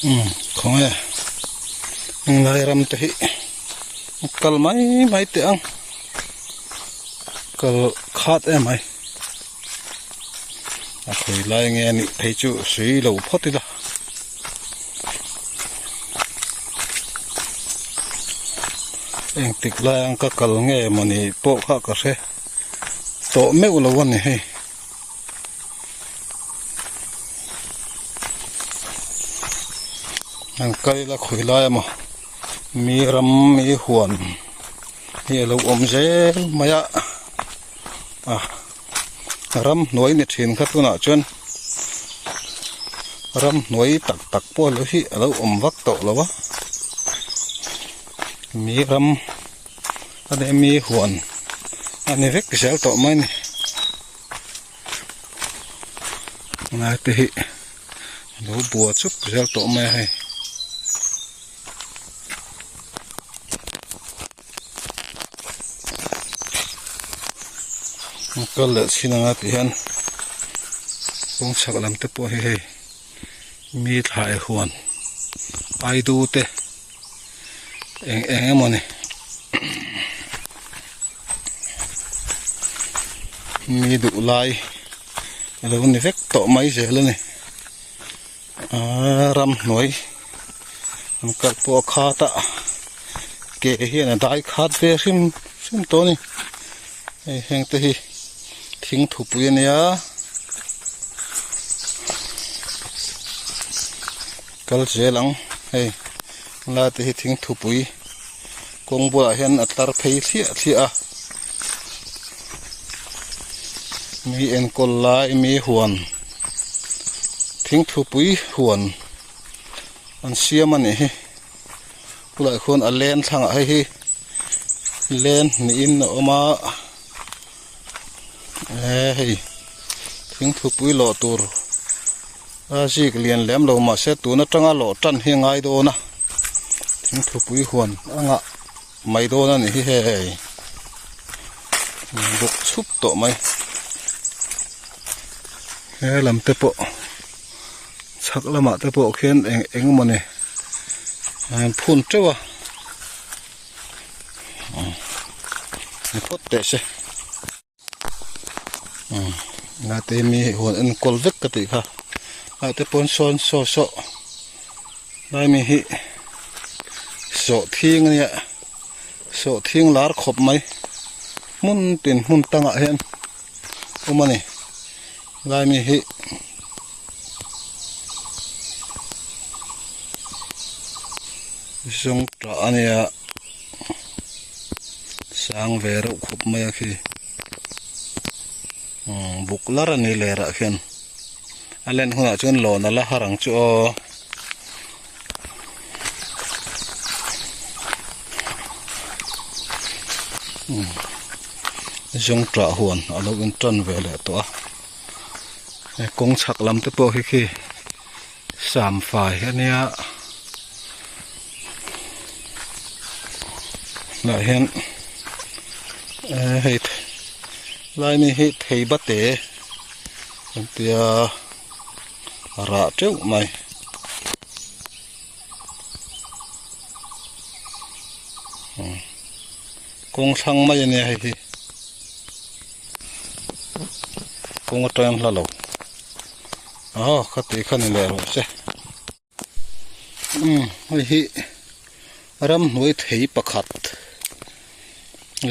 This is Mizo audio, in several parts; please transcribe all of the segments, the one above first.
Umm khawnge englai ram te hi kal mai mai teh ang kal khat em mai a khawi lai nge a nih phei chu sui lo phawt ila. Engtik lai ang ka kal nge mawni pawh kha ka hre tawh meuh lo a ni hei. An kal ila khawi lai emaw mi ram mi huan hi a lo awm zel mai a a ramhnuai ni thin kha tunah chuan ramhnuai tak tak pawh lo hi a lo awm vak tawh lo a mi ram a leh mi huan a ni vek zel tawh mai a ni. Lai te hi lo bua chuk zel tawh mai a hei. Kal leh chin anga tih hian kawng chhak lam te pawh hi hei mi thlai huan aidu te eng eng emaw ni mi duh lai a lo ni vek tawh mai zel a ni aaa ramhnuai an kal pawh a khat a ke hian a dai khat ve hrim hrim tawh a ni hei heng te hi thing thupui a nia kal zel ang hei lai te hi thing thupui. Kawng bulah hian a tlar phei thliah thliah a mi enkawl lai mi huan thingthupui huan an siam a nih hi bulah khuan a len thlangah hei hi len niin a awm a eh hei thingthupui lawh tur a zik lian lem lo mahse tun atanga lawh tan hi a ngai dawn a thingthupui huan a ngah mai dawn a ni hi hei bawk chhup tawh mai he lam te pawh chhak lamah te pawh khian eng eng emaw ni an phun teuh a ni phawt teh se. Nga te mi huan enkawl vek ka tih kha ah te pawn sawn saw saw lai mi hi sawh thing ania sawh thing lar khawp mai hmun tin hmun tangah hian awm a ni lai mi hi. Zawng tah ania sang ve reuh khawp mai a khi umm buk lar a ni ler ah khian a len hunah chuan lawn a la har ang chu aw. Zawng tah huan a lo in tan ve leh tawh a kawng chhak lam te pawh khi khi sam fai a nia lah hian hei lai mi hi thei bate an tia a rah teuh mai. Kawng thlang mai a nia hei hi kawng atang hla lo aw kha tih kha ni leh rawh se umm hei hi ramhnuai thei pakhat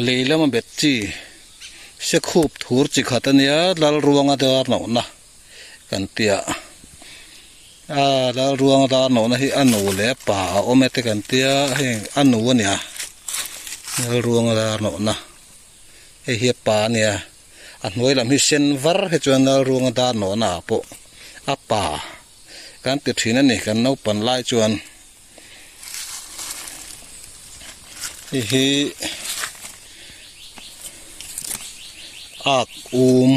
lei lama bet chi se khup thur chi khat a nia Lalruanga dar lohna kan tia a Lalruanga dar lohna hi a nu leh a pa a awm e te kan tia heng a nu a nia Lalruanga dar lohna hei hi a pa a nia a hnuai lam hi sen var hi chuan Lalruanga dar lohna ah pawh a pa kan ti thin a ni kan naupan lai chuan hei hi ak um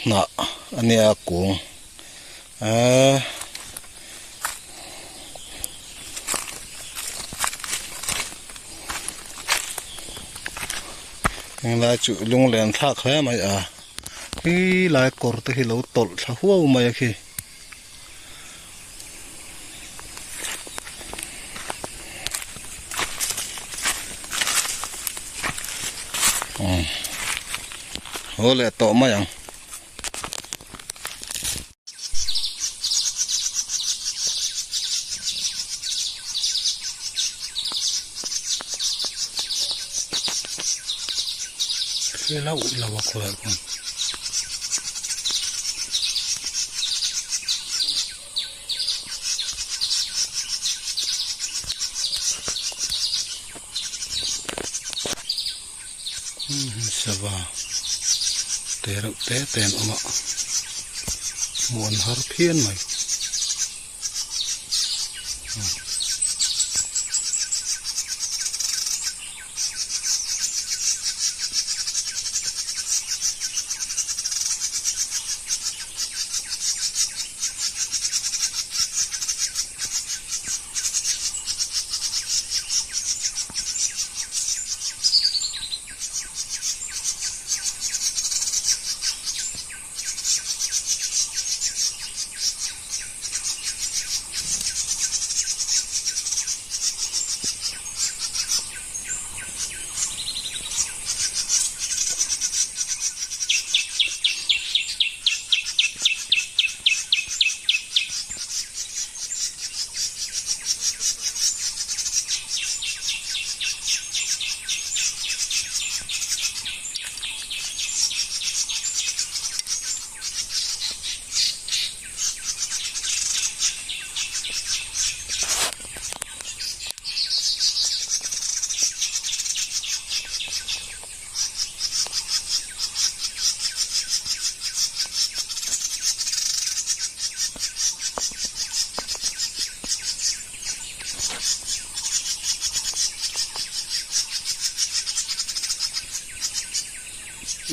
hnah a nia kung eee henglai chu lunglen thlak hle mai a helai kawr te hi lo tawlh thla huau mai a khi. Haw leh tawh mai ang. Hre lauh lauh a khawlai khawn. Sava te reuh te te an awm a hmuh an har phian mai.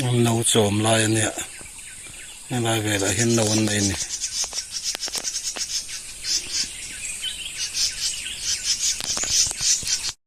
An lo chawm lai a nia helai velah hian no an nei a ni.